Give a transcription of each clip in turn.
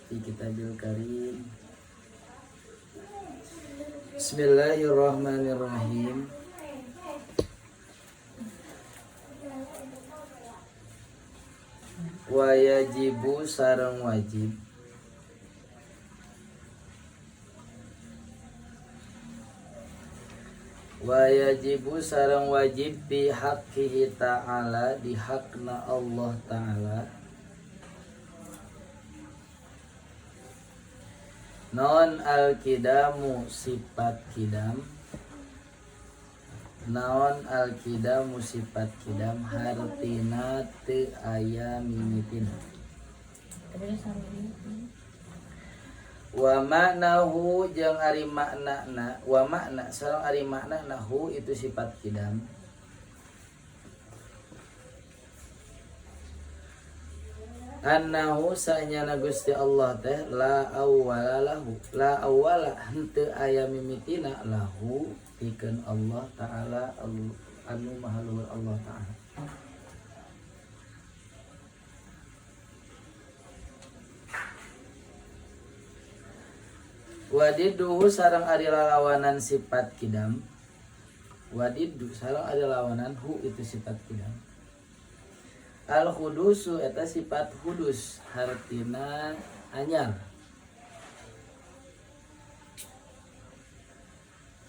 Fi kitabil karim. Bismillahirrahmanirrahim. Wa yajibu sareng wajib wa yajibu sareng wajib bi haqqihi ta'ala di hakna Allah ta'ala non al-kidamu sifat kidam naon al-kidamu sifat kidam hartina teu aya mimitina wa maknahu jeung ari maknana wa makna sareng ari maknana hu itu sifat kidam annahu sanyana Gusti Allah teh la awwala lahu la awwala henteu aya mimitina lahu pikeun Allah ta'ala anu maha luhur Allah ta'ala. Wadiduhu sareng ari lalawanan sifat kidam wadidu sareng ari lawanan hu itu sifat kidam al hudusu eta sifat hudus hartina anyar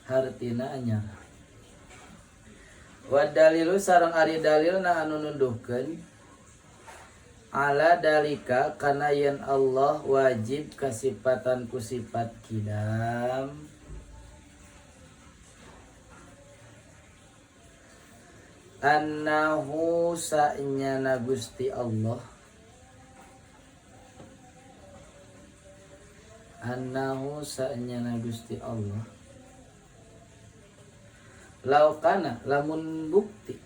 hartina anyar wa dalilu sareng ari dalilna anu nunduhkeun ala dalika kana yen Allah wajib kasipatan ku sifat kidam annahu sa'nyana Gusti Allah annahu sa'nyana Gusti Allah laukana lamun bukti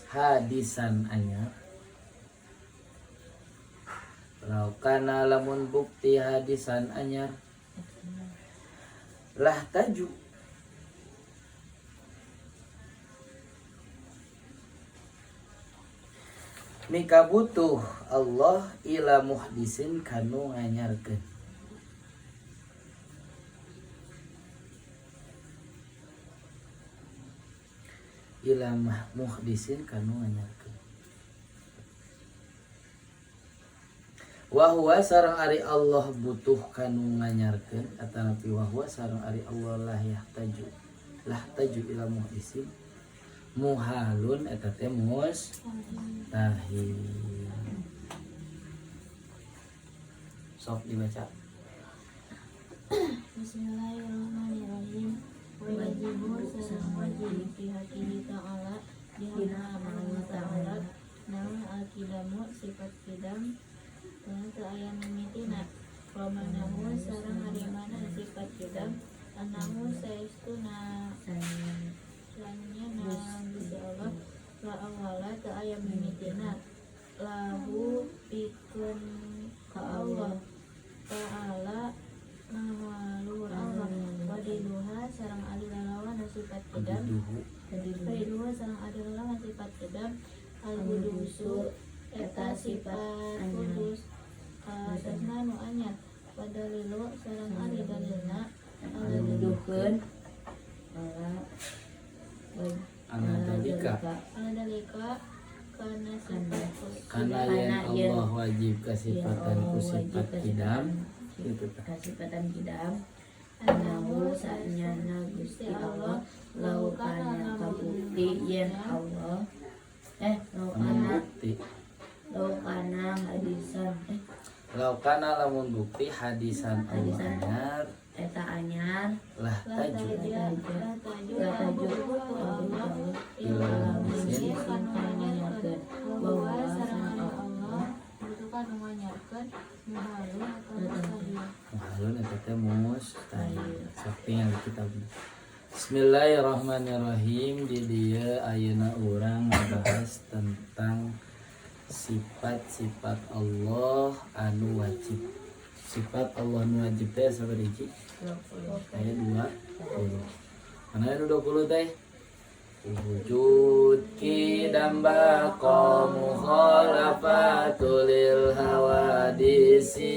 hadisan anyar laukana lamun bukti hadisan anyar lah taju mika butuh Allah ila muhdisin kanu nganyarkeun ila muhdisin kanu nganyarkeun wa huwa sareng ari Allah butuh kanu nganyarkeun atanapi wa huwa sareng ari Allah lah yahtaju lah taju ila muhdisin muhalun eta teh mustahil. Sok dibaca. Bismillahirrahmanirrahim. Wajibu sareng wajib fi haqqihi ta'ala di hakna Allah ta'ala naon al-kidamu sifat kidam teu aya mimitina wa manahu sareng ari mana sifat kidam annahu saestuna sanyana Gusti Allah la awala teu aya mimitina lahu pikeun ka Allah ta'ala maha luhur Allah wadiduha sareng ari lalawan sifat kidam wadiduha sareng ari lalawan sifat kidam al-hudusu eta sifat hudus kaasasna nu anyar wadalilu sareng ari dalilna anu nuduhkeun ala dalika ala dalika kana sifat kana yen Allah wajib kasipatan ku sifat kidam kitu tah kasipatan kidam annahu sanyana Gusti Allah laukana kabukti yen Allah laukana bukti laukana hadisan laukana lamun bukti hadisan Allah anyar eta anyar lah taju lah taju Allah ila muhdisin kanu nganyarkeun wa sareng ari Allah butuh kanu nganyarkeun muhalun atau mustahil muhalun eta teh mustahil. Sok tinggal kitabna. Bismillahirrahmanirrahim. Di dieu ayeuna urang ngabahas tentang sifat-sifat Allah anu wajib. Sifat Allah anu wajib teh sabaraha hiji? Aya 20. Mana anu 20 teh? Wujud kidam baqa mukhalafatul lil hawadisi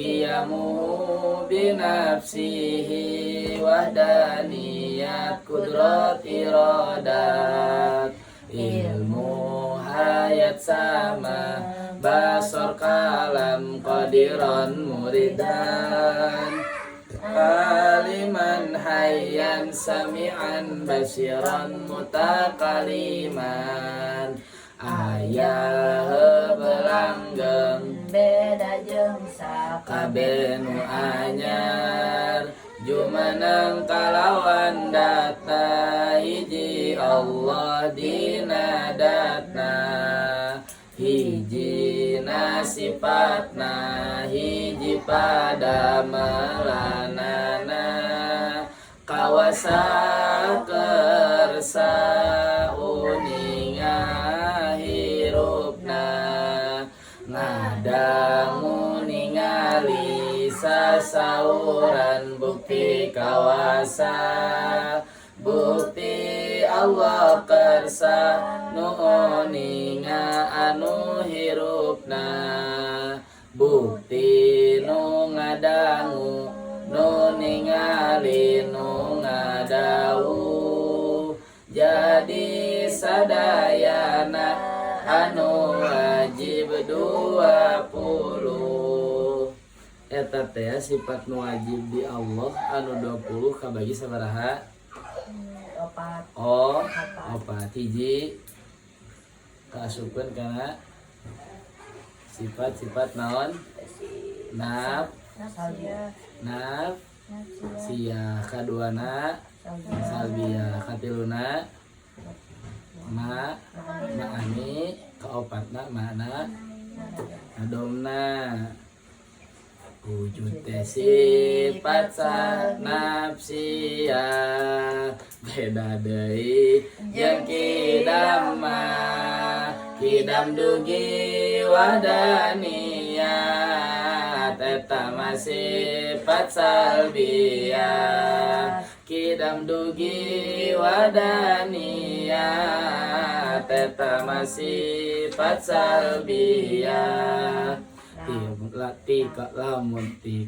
Qiyamu binafsihi, wahdaniyat, kudrat, iradat, ilmu, hayat, sama, basar, kalam, qadiran, muridan, aliman, hayyan, sami'an, basiran, mutakaliman, aya belanggeng, beda jeung sakabeh kabeh nu anyar, jumeneng kalawan data, hiji Allah dina datna, hiji na sifatna, hiji padamelanana, kawasa kersa uninga hirupna, ngadangu ningali sasauran, bukti kawasa, bukti Allah kersa nu uninga anu hirupna, bukti nu ngadangu, nu ningali, nu ngadawuh, jadi sadayana anu wajib 20. Eta teh sifat nu wajib di Allah anu 20 kabagi sabaraha? Opat. Oh, opat. Hiji kaasupkeun kana sifat-sifat naon? Naf Salbia. Naf sia, kaduana salbia, katiluna ma maani, kaopatna makna adomna. Wujud teh sifat nafsia, beda deui jeung kidam mah. Kidam dugi wahdaniyat, eta mah sifat salbiyah. Kidam dugi wahdaniyat, eta mah sifat salbiyah. Ti ti lamun ti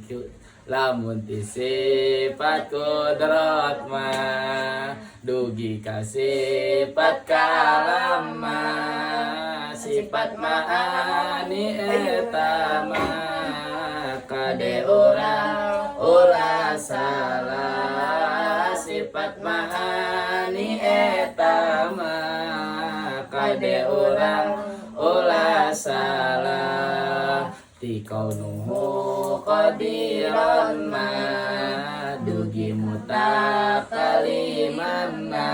lamun ti sifat kudrat mah dugi ka sifat kalam mah, sifat maani eta mah, kade urang ulah salah. Sifat maani eta mah, kade urang ulah salah. Ti kaunuhu qadiran ma dugi mutakaliman ma,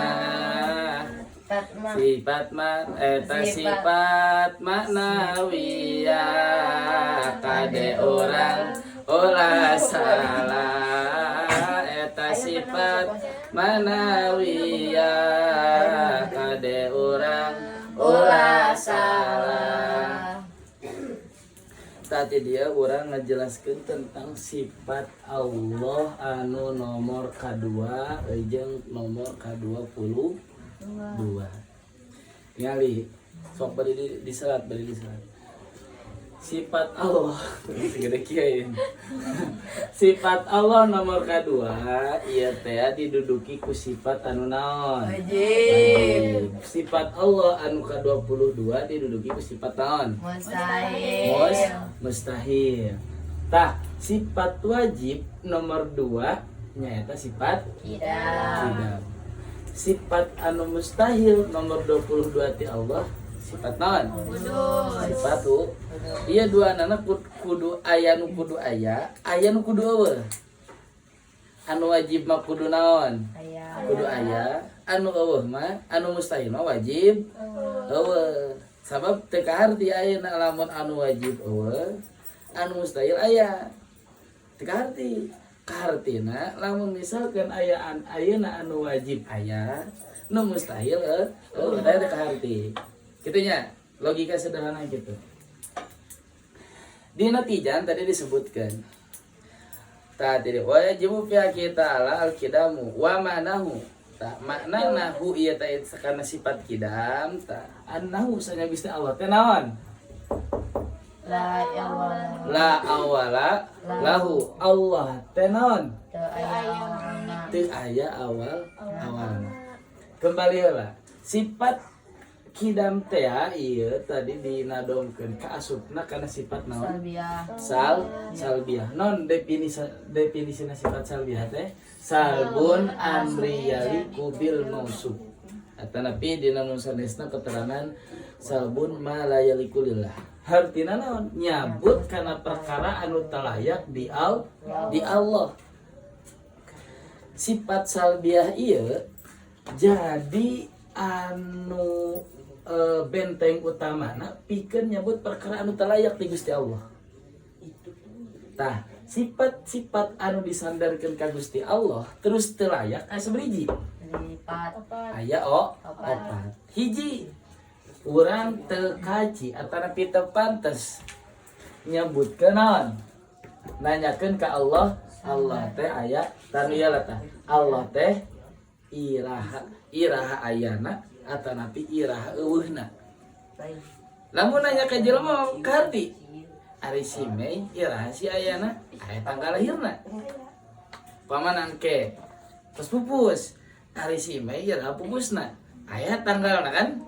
sifat ma eta sifat maknawiyah, kade urang ulah salah. Eta sifat maknawiyah, kade urang ulah salah. Tadi dia urang ngajelaskeun tentang sifat Allah anu nomor kedua jeung nomor ke-22. Ngali sok bari di diserat, bari diserat. Sifat Allah segede kieu. Sifat Allah nomor kedua ieu teh diduduki ku sifat anu naon? Wajib. Sifat Allah anu ke-22 diduduki ku sifat naon? Mustahil. Mustahil. Tah, sifat wajib nomor 2 nyaeta sifat Tidak. Tidak. Sifat anu mustahil nomor 22 ti Allah sifat naon? Sifat tuh. Iya, dua anak kudu aya nu kudu aya, aya nu kudu euweuh. Anu wajib mah kudu naon? Aya. Kudu aya, anu euweuh mah, anu mustahil mah wajib euweuh. Sabab teu kaharti ayeuna lamun anu wajib euweuh, anu mustahil aya. Teu kaharti. Kahartina lamun misalkan aya ayeuna anu wajib aya, nu mustahil euweuh, teh teu kaharti. Kitu nya, logika sederhana gitu. Di natijan tadi disebutkan. Tadi wa yajibu fi ta'ala al-kidamu wa ma'nahu. Tah, makna nahu ieu teh karena sifat kidam tah annahu sanya Gusti Allah teh naon? La awala. La awala lahu. Allah teh naon? Teu aya awalna. Teu aya awal awalna. Kembali heula. Sifat kidam teh ieu tadi dinadomkeun ka asupna kana sifat naon? Salbiah. Salbiah. Non definisi definisina sifat salbiah teh salbun amri yaliku bil mausuf. Atanapi dina nu sanesna keterangan salbun ma la yaliku lillah. Hartina naon? Nyabut kana perkara anu teu layak di Allah. Sifat salbiah ieu jadi anu benteng utamana pikeun nyabut perkara anu teu layak di Gusti Allah. Tah, sifat-sifat anu disandarkeun ka Gusti Allah terus teu layak aya sabaraha? Lipat. Aya opat. Hiji, urang teu kaci atanapi teu pantes nyebutkeun naon? Nanyakeun ka Allah, Allah teh aya tanu ieu lah tah. Allah teh iraha iraha ayana atanapi iraha euweuhna. Baik. Lamun nanya ka jelema kaharti. Ari si Mei iraha si ayana, aya tanggal lahirna. Pamanan ke terus pupus. Ari si Mei iraha pupusna, aya tanggalna kan?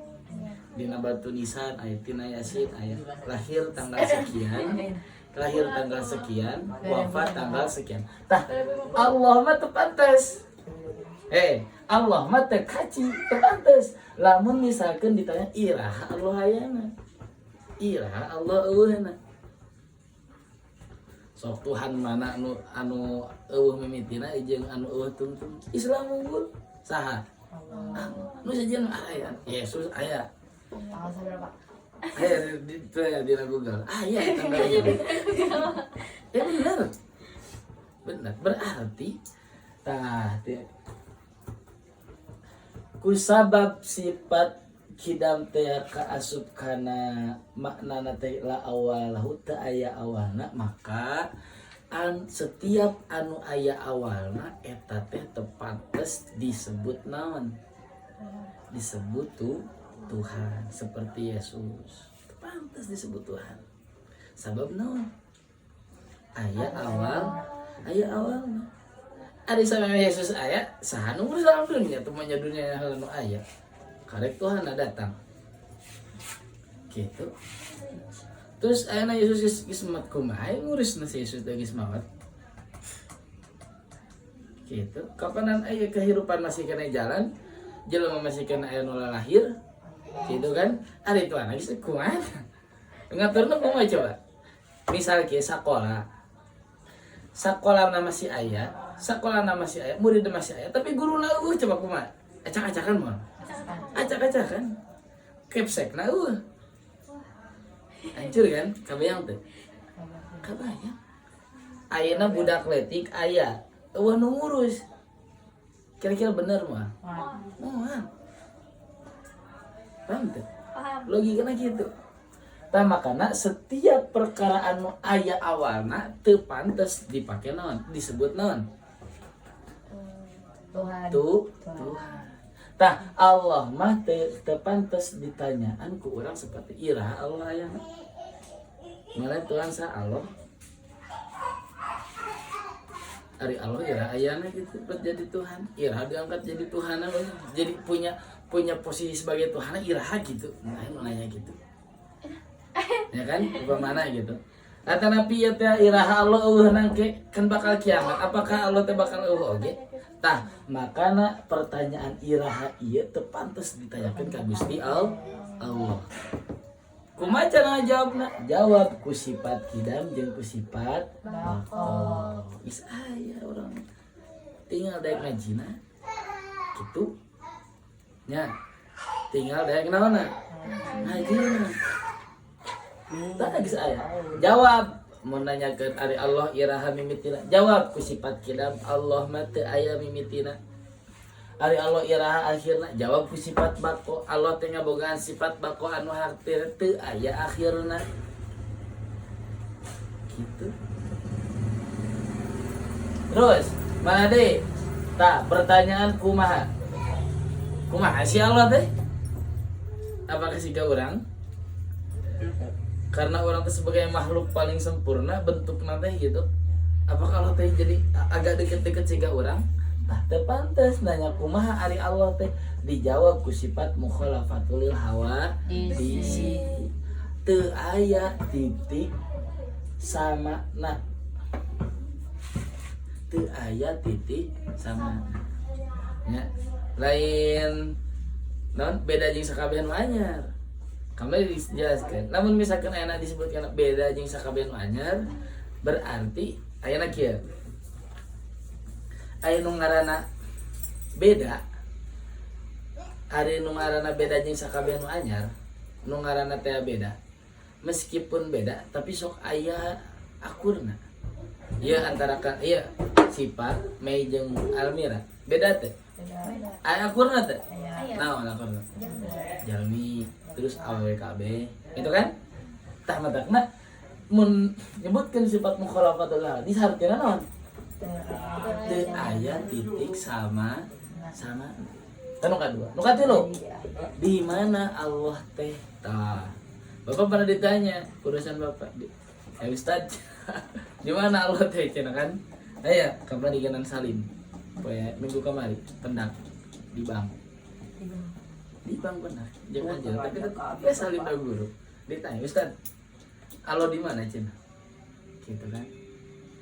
Dina batu nisan aya, tina yasin aya, lahir tanggal sekian, lahir tanggal sekian, wafat tanggal sekian. Tah, Allah mah teu pantes. Allah mah teu kaci, teu pantes. Lamun misalkan ditanya iraha Allah ayana, iraha Allah euweuhna. Sok Tuhan mana anu anu euweuh mimitina jeung anu euweuh tungtung? Islam unggul. Saha? Ah, nu sejen aya Yesus aya. Tanggal seberapa? Aya di di, di Google aya tanggalnya. Ya bener, bener. Berarti tah kusabab sifat kidam teh kaasup kana maknana teh la awalahu, teu aya awalna, maka setiap anu aya awalna eta teh teu pantes disebut naon, disebut tuh Tuhan. Seperti Yesus teu pantes disebut Tuhan, sabab naon? Aya awal, aya awalna. Ari sama Yesus aya, saha nu ngurus alam dunia? Temannya dunia nu aya karek Tuhan datang gitu. Terus ayeuna Yesus geus geus maot, kumaha ngurus si Yesus teh geus maot gitu? Kapanan aya kehidupan masih kena jalan, jelema masih kena aya nu lahir gitu kan. Ari Tuhan geus kumaha ngaturna, kumaha coba? Misal kieu, sakola, sakola masih aya, sekolah masih aya, murid masih aya, tapi guru euweuh, coba kumaha? Acak-acakan moal? Acak-acakan. Kepsek na euweuh, hancur kan? Kabayang teh? Kabayang. Ayeuna budak letik aya, euweuh nu ngurus, kira-kira bener moal? Moal. Paham teh? Paham. Logikana gitu. Tah, makana setiap perkara anu aya awalna teu pantes dipake naon, disebut naon? Tuhan. Tuh Tuhan. Tah, Allah mah teu pantes ditanyaan ku urang seperti iraha Allah aya. Malah Tuhan sa Allah. Ari Allah iraha ayana gitu buat jadi Tuhan? Iraha diangkat jadi Tuhan, jadi punya punya posisi sebagai Tuhan iraha gitu? Nah, nanya gitu ya kan, mana gitu. Atanapi ya teh iraha Allah euweuh nangke? Kan bakal kiamat, apakah Allah teh bakal euweuh oge? Tah, makana pertanyaan iraha ieu teu pantes ditanyakeun ka Gusti Allah. Kumaha cara jawabna? Jawab ku sifat kidam jeung ku sifat baqo. Geus aya, urang tinggal daek ngajina gitu nya, tinggal daek naonna, ngajina. Tah, geus aya. Jawab mau nanyakeun ari Allah iraha mimitina, jawab ku sifat kidam, Allah mah teu aya mimitina. Ari Allah iraha akhirna, jawab ku sifat baqo, Allah teh ngabogaan sifat baqo anu hartina teu aya akhirna gitu. Terus mana deh? Tah, pertanyaan kumaha, kumaha si Allah teh, apakah siga urang? Karena urang teh sebagai makhluk paling sempurna bentuk teh gitu. Apakah Allah teh jadi agak deket-deket siga urang? Tah, teu pantes nanya kumaha ari Allah teh, dijawab ku sifat mukhalafatul lil hawadisi. Teu aya titik sama na, teu aya titik sama ya. Lain non beda jeung sakabehan nu anyar. Kamari dijelaskan, namun misalkan ayeuna disebutkan beda jeung sakabehan nu anyar, berarti ayeuna kieu, aya nu ngaranna beda, ari nu ngaranna beda jeung sakabehan nu anyar, nu ngaranna teh beda, meskipun beda tapi sok aya akurna. Iya, antara kan iya sifat Mei jeung Almira beda teh, aya akurna teh. Aya. Naon akurna? Jalmi terus AWKB itu kan. Tah, matakna mun nyebutkeun sifat mukhalafatul hadis hartina naon? Teu aya titik sama sama. Kan nu kadua, nu katilu, di mana Allah teh? Tah, Bapak pernah ditanya urusan Bapak di, eh Ustad, di mana Allah teh cenah kan? Aya kapan di Ganan Salim poe minggu kamari, pendak di bank, di bank pernah jangan aja, tapi tetap ya salim ke guru. Ditanya, "Ustad, Allah di mana?" cenah gitu kan.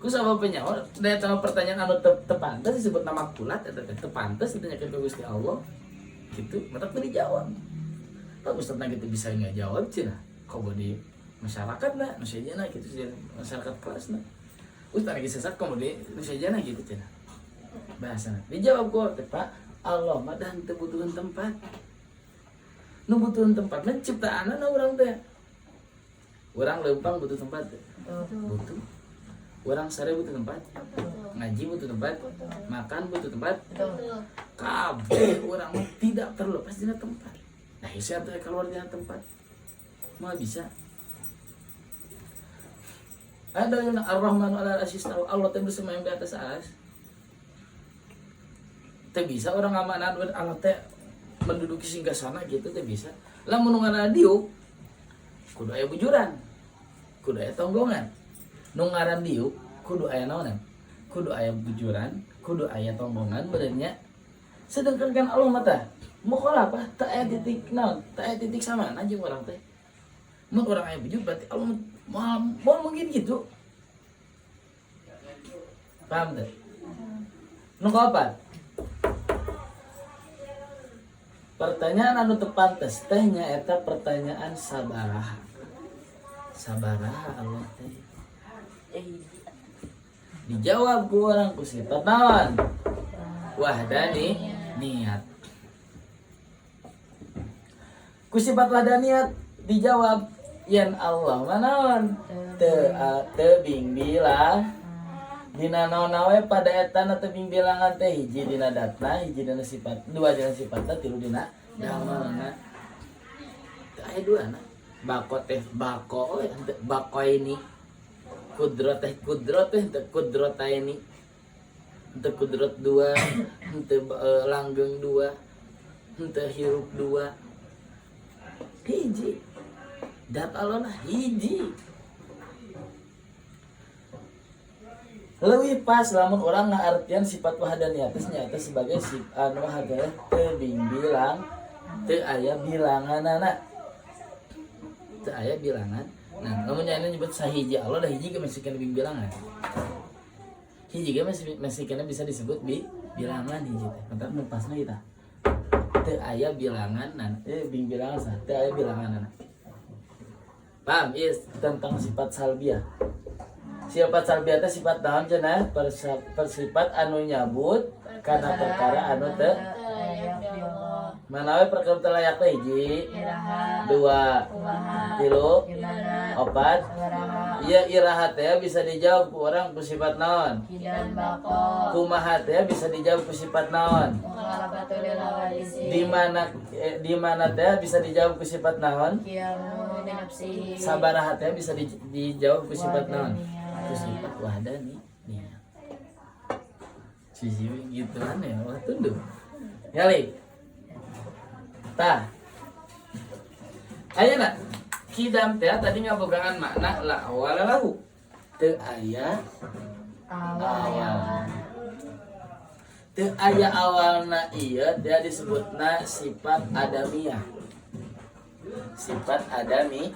Ku sama penyawa da sama pertanyaan anu teu pantes disebut nama kulat eta teh, teu pantes ditanyakeun ke Gusti Allah gitu. Mata teu dijawab. Pak Ustad nah gitu bisa nggak jawab cenah, kok di masyarakat nah nu sejenna gitu sih, masyarakat kelas nah Ustad lagi sesat kok di nu sejenna gitu cenah bahasa. Dijawab kok teh, "Pak, Allah mah dan teu butuhan tempat. Nu butuhan tempat mah ciptaanna urang teh. Urang leumpang butuh tempat teh? Butuh. Urang sare butuh tempat, ngaji butuh tempat, makan butuh tempat. Kabeh urang mah tidak terlepas dina tempat. Nah, hese atuh keluar dina tempat mah bisa ada yang Ar-Rahmanu ala arsy istawa, Allah teh bersemayam di atas aras. Teh bisa urang ngamanan Allah teh menduduki singgasana gitu, teh bisa. Lamun nu ngaranna diuk kudu aya bujuran, kudu aya tonggongan. Nu ngaran diuk kudu aya naonan, kudu aya bujuran, kudu aya tonggongan benernya. Sedangkan kan Allah mah tah mukhalafah, teu aya titik naon, teu aya titik sama jeung urang teh. Mun urang aya bujur berarti Allah moal moal mungkin gitu. Paham teh? Nu kaopat, pertanyaan anu teu pantes teh nyaeta pertanyaan sabaraha, sabaraha Allah teh. Dijawab ku urang ku sifat naon? Wahdaniyat. Ku sifat wahdaniyat dijawab yen Allah mah naon? Teu teu bilang dina naon we pada etana teu bilangan teh. Hiji dina datna, hiji dina sifat, dua dina sifatna, tilu dina damelna. Teu aya dua na. Bako teh bako we, henteu bako ini. Kudrot teh kudrot teh, henteu kudrotaini, henteu kudrot dua, henteu langgeng dua, henteu hirup dua. Hiji dat Allah lah, hiji. Lebih pas lamun urang ngaartian sifat wahdaniyat teh nyaeta sebagai sifat anu teh teu bilang, teu aya bilanganana, teu aya bilangan. Nah, lamun nya nyebut sahiji Allah dah, hiji ge masih kena bilangan, hiji ge masih masih kena bisa disebut bilangan hiji teh. Mantap, nu pasna kita teu aya bilangan nah, bing bilangan sah, teu aya bilangan. Paham? Iya, tentang sifat salbiah. Sifat salbiah teh sifat naon cenah? Persifat anu nyabut kana perkara anu teu Layak di Allah. Mana we perkara teu layak teh? Hiji, Iraha. Dua, Kumaha. tilu, Di mana. opat. Sabaraha. Iya, iraha teh bisa dijawab ku urang ku sifat naon? Qidam baqo. Kumaha teh bisa dijawab ku sifat naon? Mukhalafatul lil hawadisi. Di mana teh bisa dijawab ku sifat naon? Qiyamu bi nafsihi. Sabaraha teh bisa dijawab ku sifat naon? Ku sifat wahdaniyah. Sisi gituan ya, wah tunduk. Nyali. Tah. Ayeuna Kidam teh tadi ngabogaan makna la awala lahu. Teu aya awal. Teu aya awalna ieu teh disebutna sifat adamiyah. Sifat adamiyah.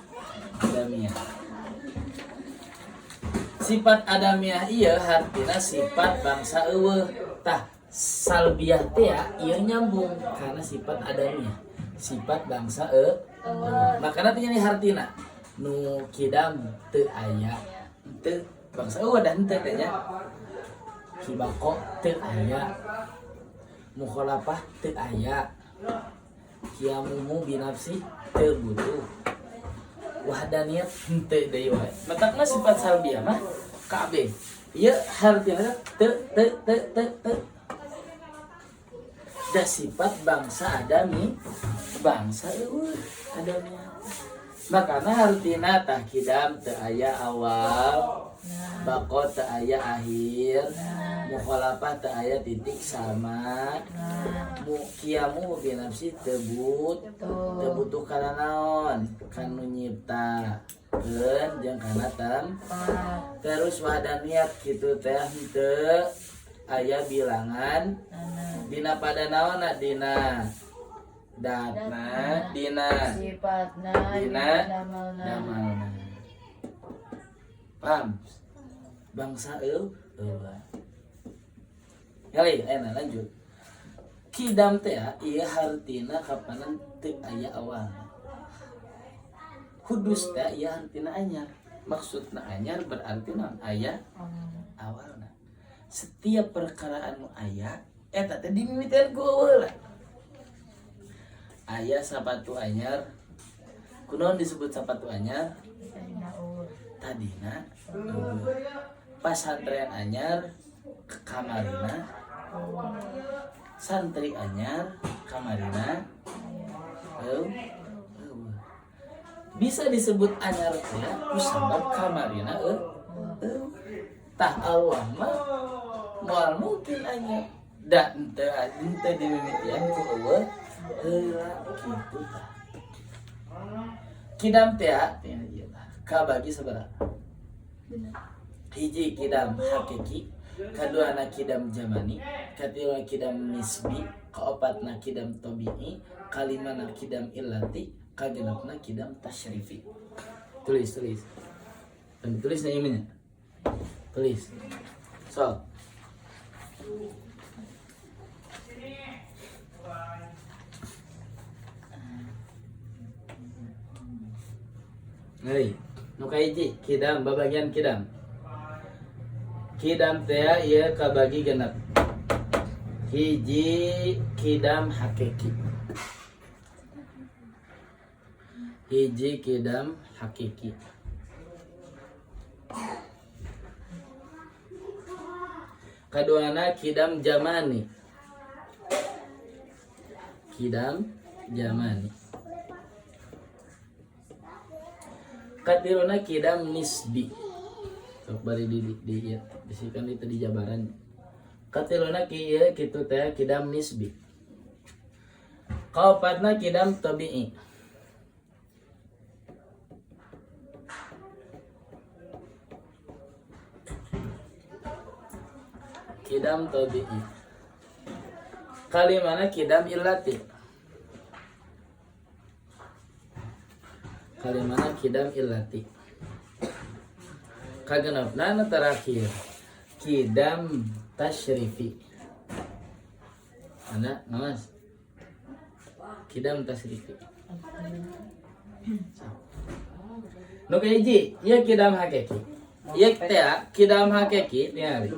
Sifat adamiyah ieu hartina sifat bangsa eueuh. Tah salbiyah teh ieu nyambung karena sifat adamiyah. Sifat bangsa eueuh. Makana teh nya hartina nu kidam teu aya teu bangsa eueuh dan teu teh nya. Kibako teu aya, mukhalafah teu aya, qiyamuhu binafsi teu butuh, wahdaniyat henteu deui wae. Matakna sifat salbiyah mah kabeh ieu hartina teu teu teu teu teu da sifat bangsa adami, bangsa eueuh adamnya. Makana hartina tah kidam teu aya awal, bako teu aya akhir, mukhalafah teu aya titik sama, mu qiyamu binafsi teu butuh kana naon, kanu nyiptakeun jeung kana tempat. Terus wahdaniyat kitu teh henteu aya bilangan dina pada naonna, dina datna, dina sifatna, dina damalna. Damalna. Paham? Bangsa eueuh. Kali, enak lanjut. Kidam teh ieu hartina kapanan teu aya awal. Hudus teh ieu hartina anyar. Maksudna anyar berarti naon? Aya awalna. Setiap perkara anu aya eta teh dimimitian ku heula. Aya sapatu anyar. Kunaon disebut sapatu anyar? Tadina pasantren anyar kamarina, santri anyar kamarina eueuh. Bisa disebut anyar teh ku sabab kamarina eueuh. Tah Allah mah moal mungkin anyar da henteu dimimitian ku eueuh heula kitu tah. Kidam teh ieu tah kabagi sabaraha? Hiji kidam hakiki, kaduana kidam jamani, katiluna kidam nisbi, kaopatna kidam tabi'i, kalimana kidam illati, kagenepna kidam tasyrifi. Tulis, tulis. Dan tulis nya ieu nya. Tulis. So. Ngeri. Nu kahiji kidam babagian kidam. Kidam teh ieu kabagi genep. Hiji kidam hakiki. Hiji kidam hakiki. Kaduana kidam jamani. Kidam jamani. Katiluna kidam nisbi. Sok bari di ieu bisikan itu di jabaran. Katiluna kieu kitu teh kidam nisbi. Kaopatna kidam tabi'i. Kidam tabi'i. Kalimana kidam illati. Kalimana kidam illati. Kagenepna nu terakhir kidam tasyrifi. Ana Mas. Kidam tasyrifi. Nu kahiji ieu kidam hakiki. Ieu teh kidam hakiki ningali.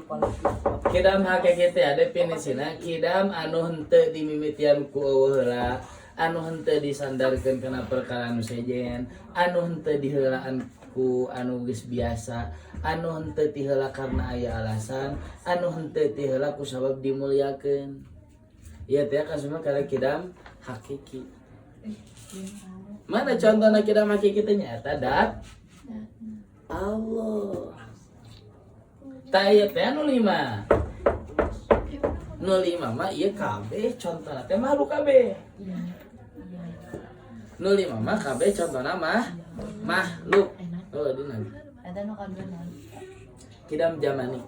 Kidam hakiki teh definisina kidam anu henteu dimimitian ku eueuh heula, anu henteu disandarkeun kana perkara anu sejen, anu henteu diheulaan ku anu geus biasa, anu henteu tiheula karena aya alasan, anu henteu tiheula ku sabab dimuliakeun. Ieu teh kan semua kana kidam hakiki. Mana contohna kidam hakiki teh nya eta dat Allah. Tah ieu teh anu lima. Nu lima mah ieu kabeh contohna teh makhluk kabeh. Nu lima mah kabeh contohna mah Makhluk. Enak. Oh, dina. Eta nu kadua naon? Kidam jamani.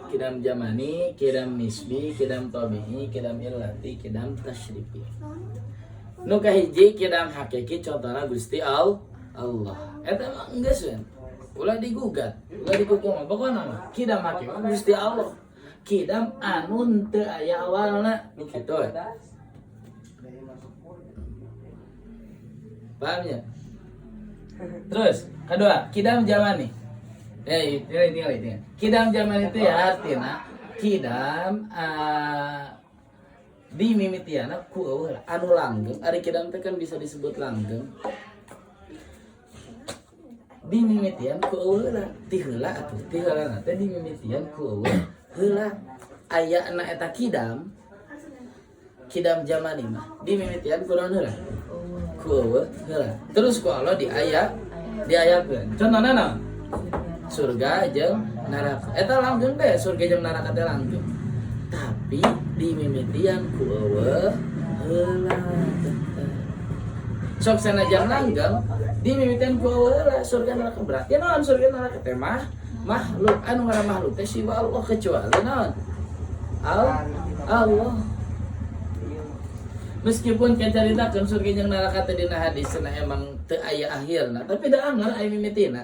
Kidam jamani, kidam nisbi, kidam tabi'i, kidam illati, kidam tasyrifi. Nu kahiji kidam hakiki, contohna Gusti Allah. Eta mah geus we. Ulah digugat, ulah dikukuh, pokokna mah kidam hakiki Gusti Allah. Kidam anu teu aya awalna kitu we. Paham ya? Terus, kedua, kidam jamani. Eh, tinggal, tinggal, tinggal. Kidam zaman itu ya artinya kidam di mimitiana ku eueuh anu langgeng. Ari kidam teh kan bisa disebut langgeng. Di mimitian ku eueuh heula, ti heula atuh, ti heula teh di mimitian ku eueuh heula. Ayana eta kidam, kidam zaman mah di mimitian ku naon heula? Ku eueuh heula. Terus ku Allah diayakeun. Contohna naon? Surga jeung neraka. Eta langgeng teh, surga jeung neraka teh langgeng. Tapi di mimitian ku eueuh heula. Sok sanajan langgeng di mimitian ku eueuh heula surga neraka, berarti naon surga neraka teh mah makhluk, anu ngaran makhluk teh siwa Allah, kecuali naon? Allah. Meskipun kacaritakeun surga jeung neraka teh dina hadis cenah emang teu aya akhirna, tapi da anggar aya mimitina.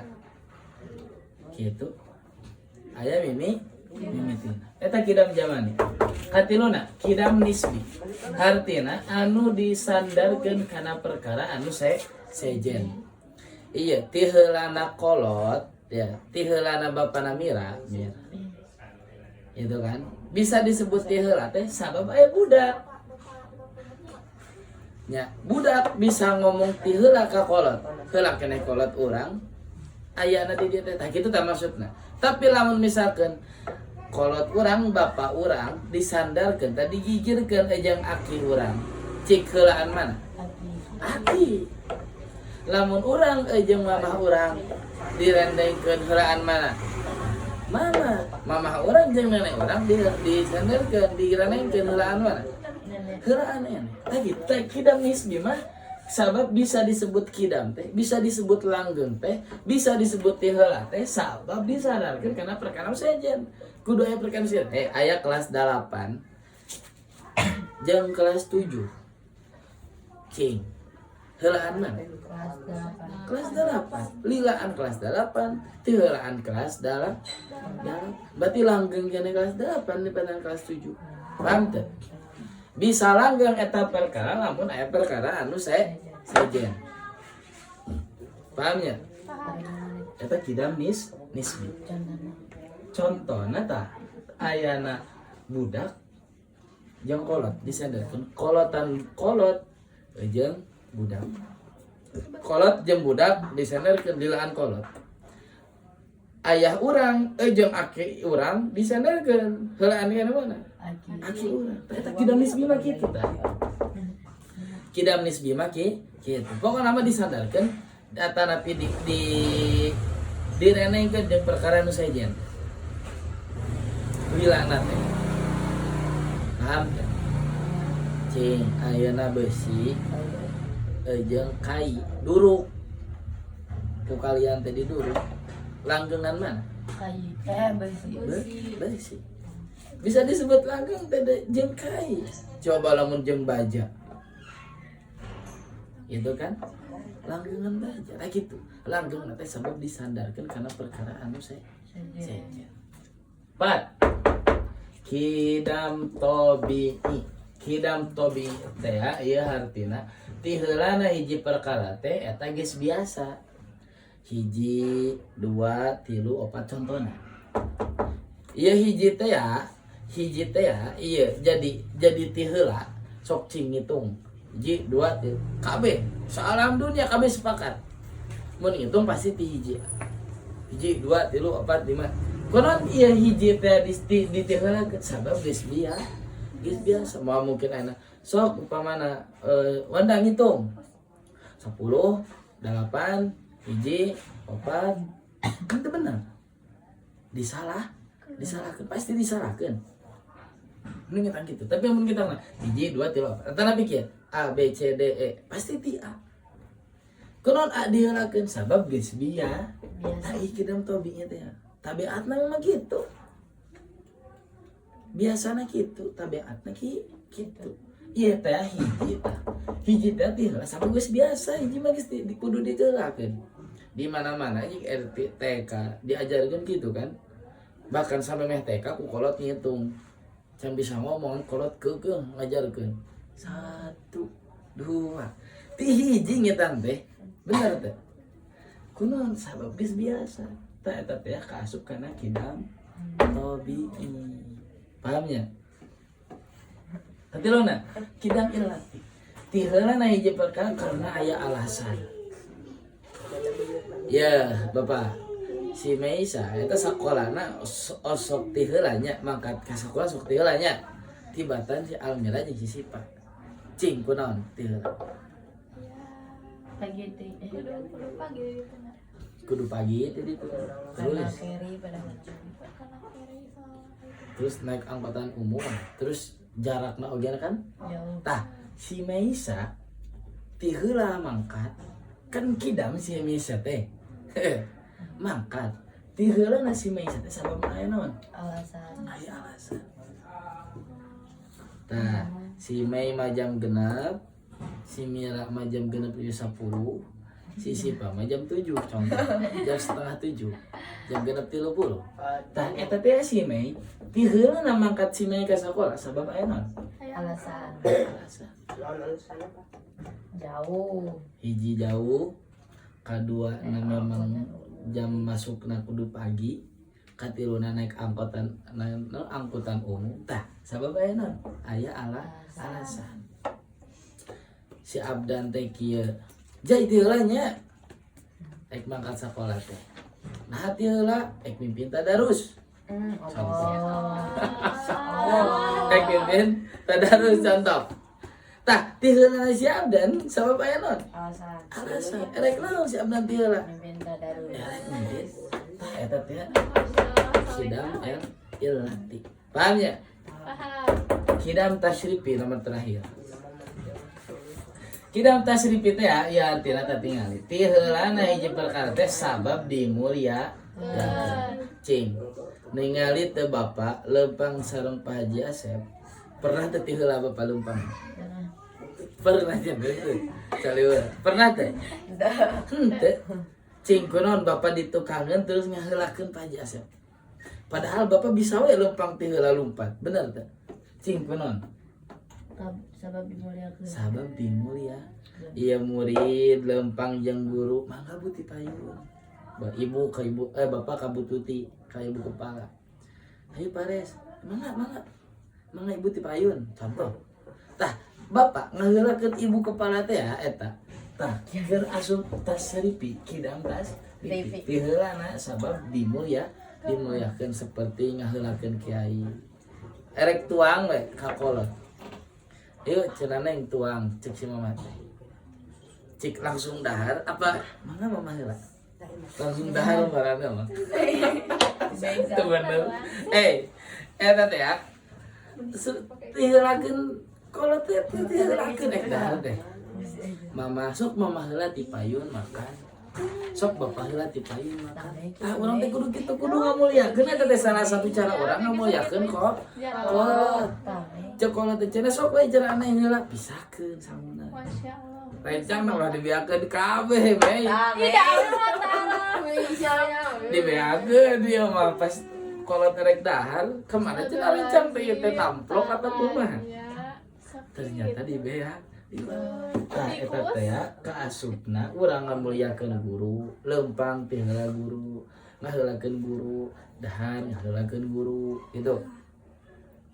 Gitu. Aya mimitina. Eta kidam jamani. Katiluna kidam nisbi. Hartina anu disandarkeun kana perkara anu sejen. Iya, ti heulana kolot ya, ti heulana bapana mira, mira. Itu kan bisa disebut ti heula teh sabab aya budak. Ya, budak bisa ngomong ti heula ka kolot. Heula keneh kolot urang ayana di dieu teh, tah kitu tah maksudna. Tapi lamun misalkan kolot urang, bapak urang disandarkeun tadi gigirkeun jeung aki urang. Cik heulaan mana? Aki. Lamun urang jeung mamah urang direndengkeun heulaan mana? Mama. Mamah urang jeung nenek urang disandarkeun, direndengkeun heulaan mana? Heulaan nenek. Tah kitu kidam nisbi mah sabab bisa disebut kidam teh, bisa disebut langgeng teh, bisa disebut ti heula teh sabab disadarkeun kana perkara sejen. Kudu aya perkara sejen. Aya kelas 8 jeung kelas 7. King. Heulaan mana? Kelas 8. Kelas 8. Lilaan kelas 8, ti heulaan kelas 8. Berarti langgeng keneh kelas 8 dibanding kelas 7. Paham teh? Bisa langgeng eta perkara lamun aya perkara anu sejen. Paham ya? Eta kidam nisbi. Contohna tah ayana budak jeung kolot disandarkeun kolotan kolot jeung budak. Kolot jeung budak disandarkeun dilaan kolot. Ayah urang jeung aki urang disandarkeun heulaan kana mana? Aki urang. Eta kidam nisbi mah kitu tah. Kidam nisbi mah kitu. Pokokna mah disandarkeun atanapi di direnengkeun jeung perkara nu sejen. Wilana teh. Paham teh? Cing ayeuna besi jeung kai duruk. Ku kalian teh diduruk. Langgengan mana? Kai. Besi. Besi. Bisa disebut langgeng teh jeung kai. Coba lamun jeung baja. Itu kan langgengan baja. Nah gitu. Langgeng teh sabab disandarkeun kana perkara anu sejen. Pat. Kidam tobi'i. Kidam tobi'i teh ieu hartina ti heulana hiji perkara teh eta geus biasa. Hiji, dua, tilu, opat contohna. Ieu hiji teh ya, hiji teh ya, iya jadi ti heula sok cing ngitung. Hiji, dua, tilu, kabeh saalam dunia kabeh sepakat. Mun ngitung pasti ti hiji. Hiji, dua, tilu, opat, lima. Konon ieu hiji teh di ti heula sabab geus biasa. Geus biasa moal mungkin ayeuna. Sok upamana wanda ngitung. 10, 8, hiji, opat, kan itu benar. Disalahkan, pasti disalahkan. Ini ngetang gitu. Tapi mun kita mah hiji, dua, tilu, opat. Antara pikir A, B, C, D, E, pasti ti A. Kunaon A diheulakeun? Sabab geus biasa. Biasa. Nah, ih, kidam tabi'i teh. Tabiatna memang gitu. Biasana gitu, tabiatna ki gitu. Iya teh hiji tah. Hiji teh ti heula sabab geus biasa, hiji mah geus di kudu diheulakeun. Di mana-mana jeung RT TK diajarkeun gitu kan. Bahkan sampai meh TK ku kolot ngitung. Can bisa ngomong, kolot keukeuh ngajarkeun. Satu, dua. Ti hiji ngitan teh. Bener teh. Kunaon? Sabab geus biasa. Tah, eta teh kaasup kana kidam tabi'i. Pahamnya? Tapi lo na kidam illati. Ti heula na hiji perkara karena aya alasan. Ya, Bapak. Si Meisa eta sakolana osok ti heula nya, mangkat ka sakola sok ti heula nya. Tibatan si Almira jeung si Sipa. Cing, kunaon ti heula? Pagi teh. Kudu kudu pagi gitu nah. Kudu pagi itu itu. Karena Terus carry pada Karena carry sama itu. Terus naik angkutan umum, terus jarakna oge kan. Jauh. Tah, si Meisa ti heula mangkat kan, kidam si Meisa teh mangkat ti heula na si Meisa teh sabab aya naon? Alasan. Aya alasan. Tah, si Mei mah jam 6, si Mira mah jam 6.07, si Sipa mah jam 7, contoh jam 6.30, jam 6.30. Tah, eta teh si Mei ti heula na mangkat, si Mei ka sakola sabab aya naon? Alasan. Alasan. Jauh. Hiji jauh, kadua na memang jam masukna kudu pagi, katiluna naik angkutan na, angkutan umum. Tah, sabab aya naon? Aya alasan. Si Abdan teh kieu jai, ti heula nya rek mangkat sakola teh, nah ti heula rek mimpin tadarus. Allah. Rek mimpin tadarus, contoh. Tah, ti heula si Abdan sabab aya naon? Alasan. Alasan. Rek naon si Abdan ti heula? Mimpin tadarus. Rek mimpin. Tah, eta teh kidam el illati. Paham ya? Paham. Kidam tasyrifi nomor terakhir. Kidam tasyrifi teh ya, ya artina teh tingali ti heulana hiji perkara teh sabab dimulia. Cing, ningali teu Bapak lempang sareng Pak Haji Asep? Pernah teh ti heula Bapak lempang? Pernah aja betul. Caliweur. Pernah teh? Henteu. Cing, kunaon Bapak ditukangeun terus ngaheulakeun Pak Haji Asep? Padahal Bapak bisa we lempang ti heula lumpat. Bener teh? Cing, kunaon? Sabab dimuliakeun. Sabab dimulia. Iya, murid lempang jeung guru, mangga Bu ti payun. Ibu ke ibu, eh, bapak ka Bu Tuti, ka ibu kepala. Ayo Pares, mangga, mangga. Mangga Ibu ti payun, contoh. Tah, bapak ngaheulakeun ibu kepala teh ya eta. Tah, keur asup tasripi, kidam tas Ripi. ti heulana sabab dimulia, dimuliakeun seperti ngaheulakeun kiai. Erek tuang we ka kolot. Yuk cenah, Neng, tuang, cek si mama teh. Cik, langsung dahar apa mangga mama heula? Langsung dahar marana mah. Itu bener. Eh, eta teh ya. Tiheulakeun kolot teh, tiheulakeun rek dahar teh. Mama sok, mama heula ti payun makan. Sok bapak heula ti payun makan. Ah, urang teh kudu kitu, kudu ngamuliakeun. Eta teh salah satu cara urang ngamuliakeun kok. Kolot. Cek kolot teh cenah sok we cenah aneh heula pisahkeun sanguna. Masya Allah. Rencang ulah dibeakeun kabeh, Mei. Tidak Allah Ta'ala. Dibeakeun dia mah pas kolot rek dahar, kemana cenah rencang teh ieu teh, tamplok atau kumaha? Iya. Sakit. Ternyata dibeak. Tah, eta teh ya kaasupna urang ngamuliakeun guru, lempang ti heula guru, ngaheulakeun guru, dahar ngaheulakeun guru, gitu.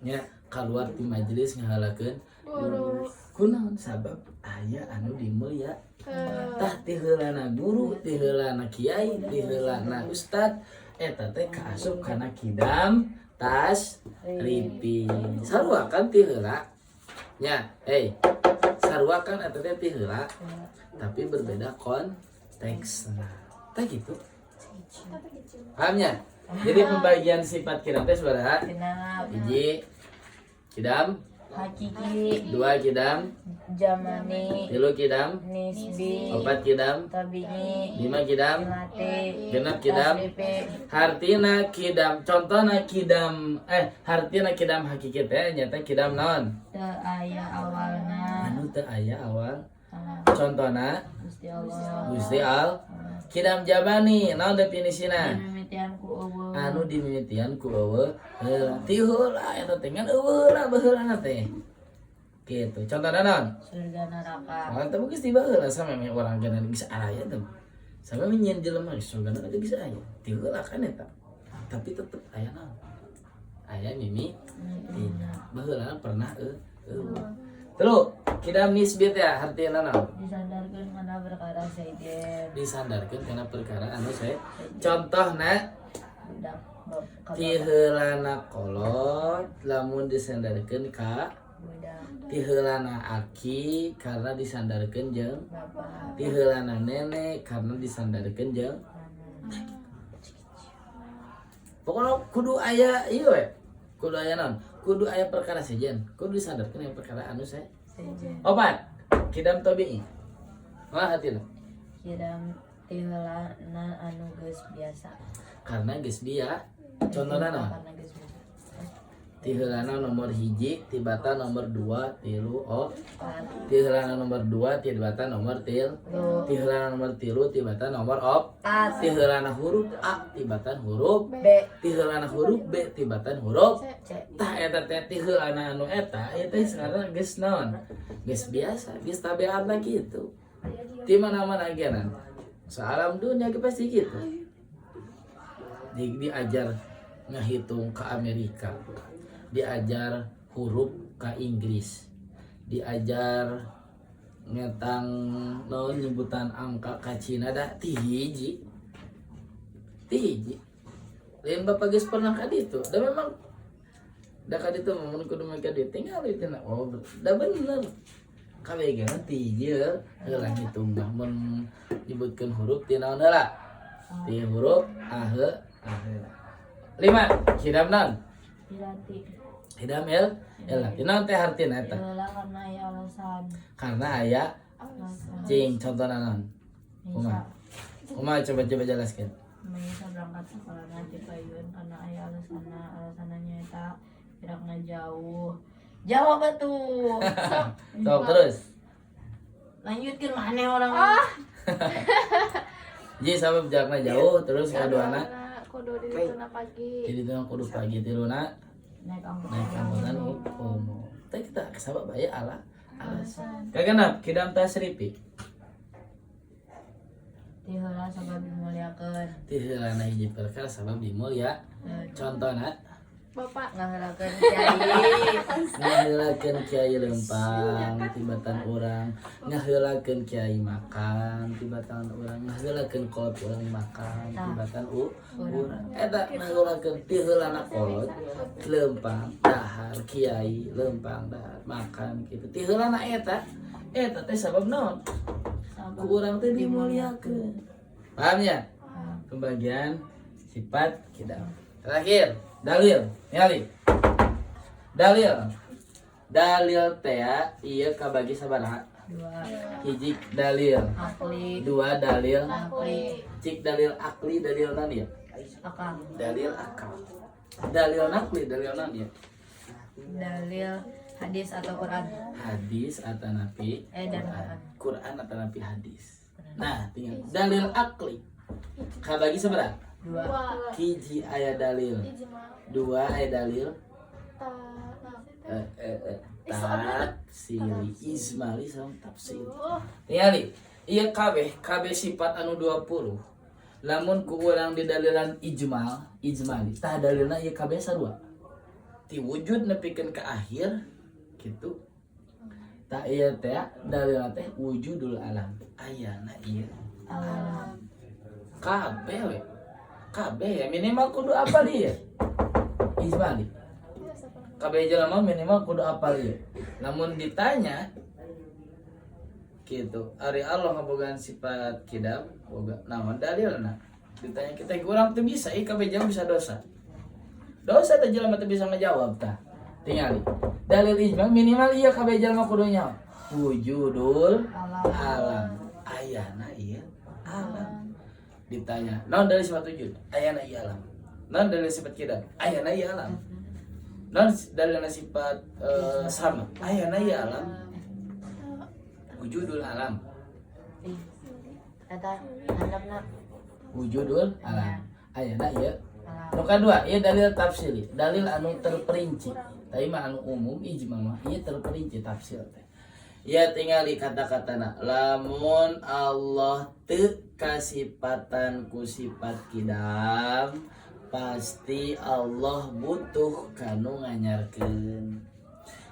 Nya, kaluar ti majelis ngaheulakeun Guru. Kunaon? Sabab aya anu dimulia. Ke. Tah, ti heulana guru, ti heulana kiai, ti heulana ustad, eta teh kaasup kana kidam tasripi. Sarua kan ti heula nya, hey, sarua kan eta teh ti heula, tapi berbeda konteksna. Tah, gitu. Pahamnya? Jadi pembagian sifat kidam teh sabaraha? Genap. Hiji kidam. Hakiki. Dua kidam Jamani. Tilu kidam Nisbi. Opat kidam Tabi'i. Lima kidam Ilati. Genep kidam Tasrifi. Hartina kidam, contohna kidam, hartina kidam hakiki teh nyata kidam naon? Teu aya awalna. Anu teu aya awal. Ah, Contohna Gusti Allah. Gusti Al. Kidam jamani naon definisina? Dimimitian ku euweuh. Anu dimimitian ku euweuh heula. Ti heula eta teh ngan euweuh heula baheulana teh. Gitu. Contohna naon? Surga neraka. Kalau teh geus di baheula samemeh urang kana geus araya teh. Samemeh nyieun jelema geus surga neraka geus aya. Ti heula kan eta. Tapi tetep aya naon? Aya mimi tina. Baheula pernah euweuh. Telu, kidam nisbi teh hartina naon? Disandarkeun kana perkara sejen. Disandarkeun kana perkara anu saya. Contohna Budak ka ti heulana kolot lamun disandarkeun ka budak ti heulana aki karena disandarkeun jeung bapak ti heulana nenek karena disandarkeun jeung mama. Pokoknya kudu aya ieu we. Kudu aya naon? Kudu aya perkara sejen. Kudu disandarkeun aya perkara anu saya. Sejen. Opat, kidam tabi'i. Wah hatina. Kidam ti heulana anu geus biasa. Karena geus biasa. Contohna naon? Karena geus biasa. Ti heulana nomor 1, tibatan nomor 2, 3, oh. Empat. Ti heulana nomor 2, tibatan nomor 3. Lu. Ti heulana nomor 3, tibatan nomor 4. Empat. Ti heulana huruf A, tibatan huruf B. Ti heulana huruf B, tibatan huruf C. Tah eta teh ti heulana anu eta, ieu teh sekarang geus naon? Geus biasa, geus tabiatna kitu. Di mana-mana ge nanti. Saalam dunia ge pasti gitu. Diajar ngehitung ke Amerika, diajar huruf ke Inggris, diajar ngetang naon nyebutan angka ke Cina, dah ti hiji. Ti hiji. Lain bapak geus pernah ka ditu, da memang da ka ditu mun kudu make duit tinggal itu na. Oh, da bener. Kabeh ge ti hiji heula ngitung mah mun nyebutkeun huruf ti naon heula? Ti huruf A he A heula. Lima, kidam naon? Ilati. Kidam el ilati. Naon teh hartina eta? Heula karena aya alasan. Karena aya Alasan. cing contohna naon? Kumaha? Kumaha, coba coba jelaskan. Maisa berangkat sekolah nanti payun karena aya alasanna, alasanna nyaeta jarakna jauh. Jawab atuh. Sok terus. Lanjutkeun mana orang. Ji sabab jarakna jauh, terus kaduana Kudu di dituna pagi. Jadi itu kudu pagi, tiluna Naik angkot. Naik angkutan umum. Teh kita sabab aya ala alasan. Kagenap kidam tasrifi. Ti heula sabab dimuliakeun. Ti heulana hiji perkara sabab dimulya. Contohna Bapak Ngaheulakeun kiai. Ngaheulakeun kiai lempang tibatan urang, ngaheulakeun kiai makan tibatan urang, ngaheulakeun kolot urang makan tibatan urang. Eta ngaheulakeun ti heulana kolot lempang dahar, kiai lempang dahar makan gitu ti heulana eta, eta teh sabab naon? Sabab Ku urang teh dimuliakeun. Paham ya pembagian sifat kidam? Terakhir, dalil. Ningali dalil. Dalil teh ieu kabagi sabaraha? Dua. Hiji dalil Akli. Dua dalil Akli. Cik dalil akli dalil naon ya? Akal. Dalil akal. Dalil nakli dalil naon ya? Dalil hadis atau Quran. Hadis atau nabi Dan Quran. Quran. Quran atau nabi hadis. Nah, tinggal dalil akli kabagi sabaraha? Dua. Dua. Hiji aya dalil Ijma. Dua aya dalil Ta nah, tafsiri, ijmali sama tafsiri. Oh, Tingali iya kabeh kabeh sifat anu 20 lamun ku urang didalilan ijmal, ijmali, tah dalilna ieu kabeh sarua ti wujud nepikeun ke akhir gitu. Tah ieu teh dalilna teh wujudul alam, ayana ieu Alam. Kabeh we, kabeh ya minimal kudu apal ieu ijmali. Kabeh jelema minimal kudu apal ieu. Lamun ditanya gitu, ari Allah ngabogaan sifat kidam boga, naon dalilna, ditanya kita kurang tuh bisa ih kabeh jelema bisa dosa dosa teh jelema teu bisa ngejawab tah. Tingali dalil ijma minimal iya kabeh jalma kudu nyaho wujudul Alam. Alam ayana ieu alam. Ditanya naon dalil sifat wujud, ayana ieu alam. Naon dalil sifat qidam, ayana ieu alam. Naon dalil sifat sama, ayana ieu alam. Wujudul alam. Ih, eta handapna. Wujudul alam ayana ieu. Alam. Nu kadua ieu dalil tafsili, dalil anu terperinci. Tapi mah anu umum ijma mah, ieu terperinci tafsil teh. Ya tingali kata-katana, lamun Allah teu kasipatan ku sifat kidam, pasti Allah butuh kanu nganyarkeun.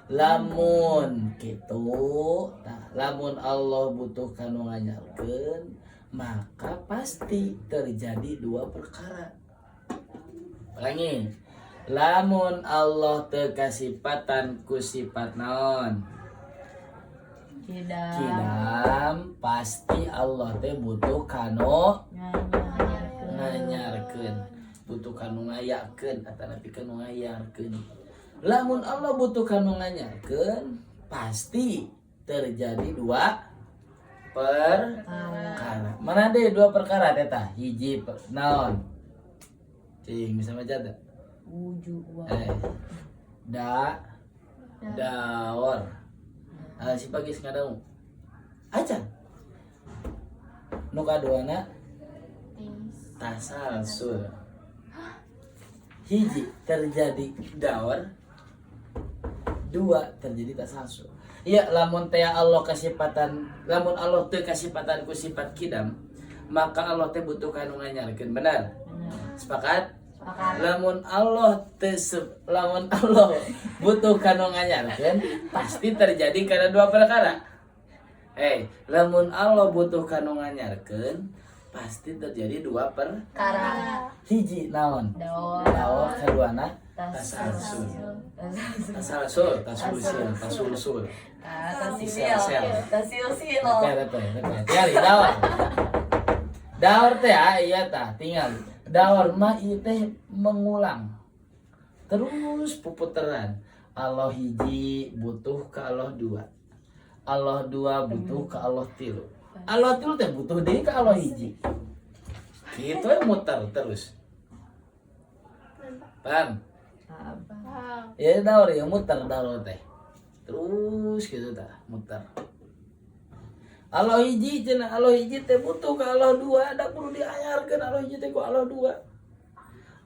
Lamun kitu tah, lamun Allah butuh kanu nganyarkeun, maka pasti terjadi dua perkara. Ulangi, lamun Allah teu kasipatan ku sifat naon? Kidam. Kidam, pasti Allah teh butuh kanu Nganyarkeun. Nganyarkeun, butuh kanu ngayakeun atanapi kanu ngayarkeun. Lamun Allah butuh kanu nganyarkeun, pasti terjadi dua perkara. Mana deh dua perkara teh tah? Hiji naon, cing bisa maca teh? Wujud wa. Eh, da daor. Ah, si pagi ngadangu acan. Nu kaduana tasalsul. Hiji terjadi daor, dua terjadi tasalsul. Iya, lamun teh Allah kasipatan, lamun Allah teu kasipatan ku sifat kidam, maka Allah teh butuh kanu nganyarkeun, benar? Benar. Sepakat? Sepakat. Lamun Allah teu lamun Allah butuh kanu nganyarkeun, pasti terjadi karena dua perkara. Eh, lamun Allah butuh kanu nganyarkeun, pasti terjadi dua Kara. Hiji naon? Daor. Daor, kaduana Tasalsul. tasalsul. Tasalsul, tasulsil, tasulsul. Tasilsil. Sel. Tasilsil. Repet, repet, repet. Tinggal daor. Daor teh ah, iya tah, tinggal. Daor mah ieu teh mengulang. Terus puputeran. Allah hiji butuh ke Allah dua. Allah dua butuh ke Allah tilu. Allah tilu teh butuh deui ke Allah hiji. Gitu ya, muter terus. Paham? Paham. Ya daur ya, muter daur teh. Terus gitu tah, muter. Allah hiji cenah, Allah hiji teh butuh ke Allah dua, da kudu dianyarkeun Allah hiji teh ku Allah dua.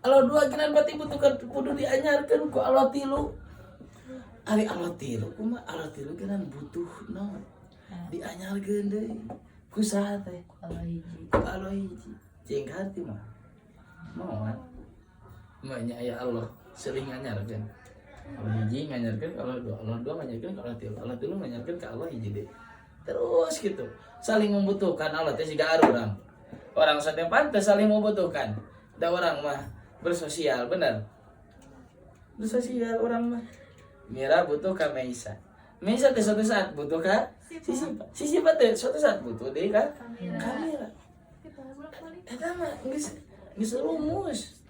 Allah dua kinan berarti butuh kan kudu dianyarkeun ku Allah tilu. Ari Allah tilu kumaha? Allah tilu kinan butuh naon? Dianyarkeun deui. Ku saha teh? Allah hiji. Ku Allah hiji. Cing hati mah. Moal. Makanya aya Allah sering nganyarkeun. Allah hiji nganyarkeun ke Allah dua, Allah dua nganyarkeun ke Allah tilu, Allah tilu nganyarkeun ke Allah hiji deui. Terus gitu. Saling membutuhkan Allah teh siga urang. Orang sate pantes saling membutuhkan. Da orang mah bersosial, benar. Bersosial orang mah. Mira butuh ka Meisa. Meisa teh suatu saat butuh ka si Sipa. Si Sipa teh suatu saat butuh deui ka Kamira. Kita bolak-balik. Eta mah geus geus rumus.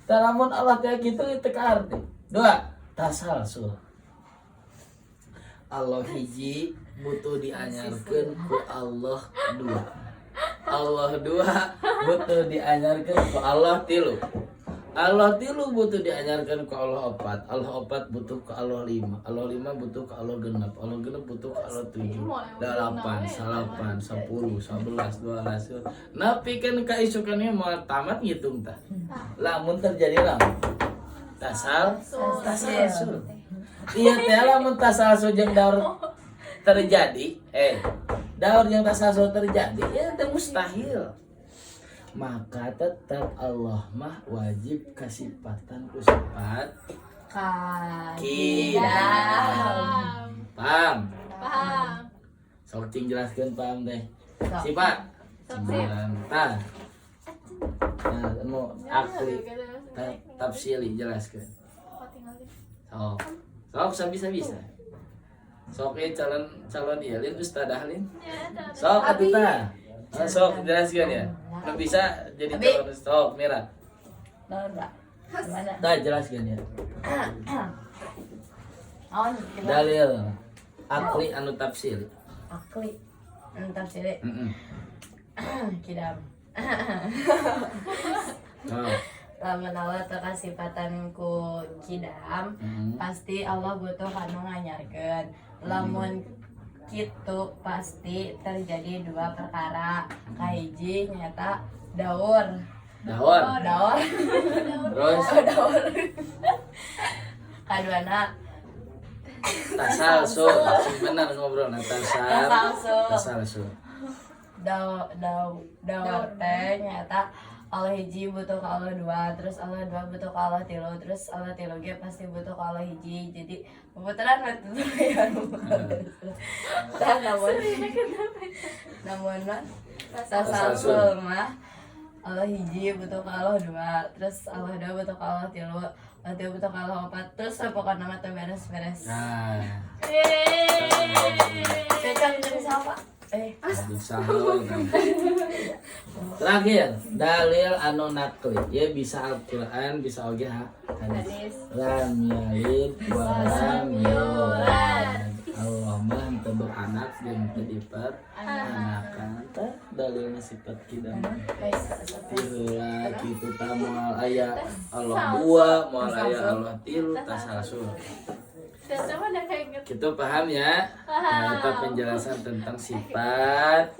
Tah, lamun Allah teh kitu teu kaarti. Dua, tasalsul. Allah hiji butuh dianyarkeun ku Allah dua. Allah dua butuh dianyarkeun ku Allah tilu. Allah tilu butuh dianyarkeun ku Allah opat. Allah opat butuh ke Allah lima. Allah lima butuh ke Allah genep. Allah genep butuh ke Allah tujuh. Delapan, salapan, 10, 11, 12. Nepi kan kaisukannya mau tamat ngitung tah. Lamun terjadi lamun. Tasal, tasalsul. Iya teh, lamun tasalsul jeung daur terjadi, eh daur jeung tasalsul terjadi, ya teh mustahil. Maka tetap Allah mah wajib kasipatan ku sifat kidam. Paham? Paham. Sok cing jelaskeun, paham teh. Sok. Sifat. Sok, sip. Sembilan. Tah. Nah, mau akli tafsili jelaskeun. Sok. Sok bisa bisa. Sok ieu calon calon ieu lin ustadzah lin. Sok atuh tah. Nah, sok jelaskeun ya. Nu bisa jadi Abi. calon sok Mira. Naon, Pak? Gimana? Tah, jelaskeun ya. Naon? Dalil akli anu tafsir. Akli. Entar sih. Kidam. Oh. Lamun Allah teu kasipatan ku kidam, pasti Allah butuh kanu nganyarkeun. Lamun kitu pasti terjadi dua perkara. Kahiji nyata daur. Daur. Daur. Terus? Daur. Kaduana Tasalsul. Sing bener ngobrol nah tasal. Tasalsul. Tasalsul. Daur daur daur teh nyata Allah hiji butuh ke Allah dua, terus Allah dua butuh ke Allah tilu, terus Allah tilu ge pasti butuh ke Allah hiji, jadi pemutaran waktu itu ya. Tah, namun namun mah tasalsul mah Allah hiji butuh ke Allah dua, terus Allah dua butuh ke Allah tilu, Allah tilu butuh ke Allah opat, terus pokoknya mah teu beres-beres. Nah, Cocok jeung siapa eh? Bisa. Terakhir, dalil anu nakli. Ya bisa Al-Qur'an, bisa oge hadis. Lam yalid wa lam yulad. Allah mah henteu beranak jeung teu diperanakan. Tah, dalilna sifat kidam. Tiheula kitu tah moal aya Allah dua, moal aya Allah tilu, tasalsul. Siapa udah kayak gitu? Gitu paham ya? Nah, itu penjelasan tentang sifat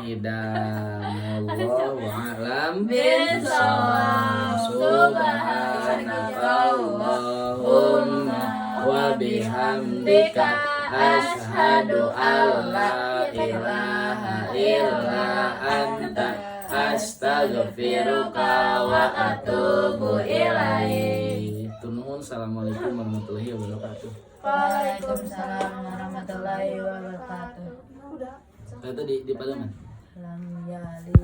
kidam. Wallahu a'lam bishawab. Subhanakallahumma wa bihamdika, asyhadu alla ilaha illa anta, astaghfiruka wa atubu ilaik. Nuhun. Assalamualaikum warahmatullahi wabarakatuh. Waalaikumsalam warahmatullahi wabarakatuh. Itu di Paleman. Lam yalid.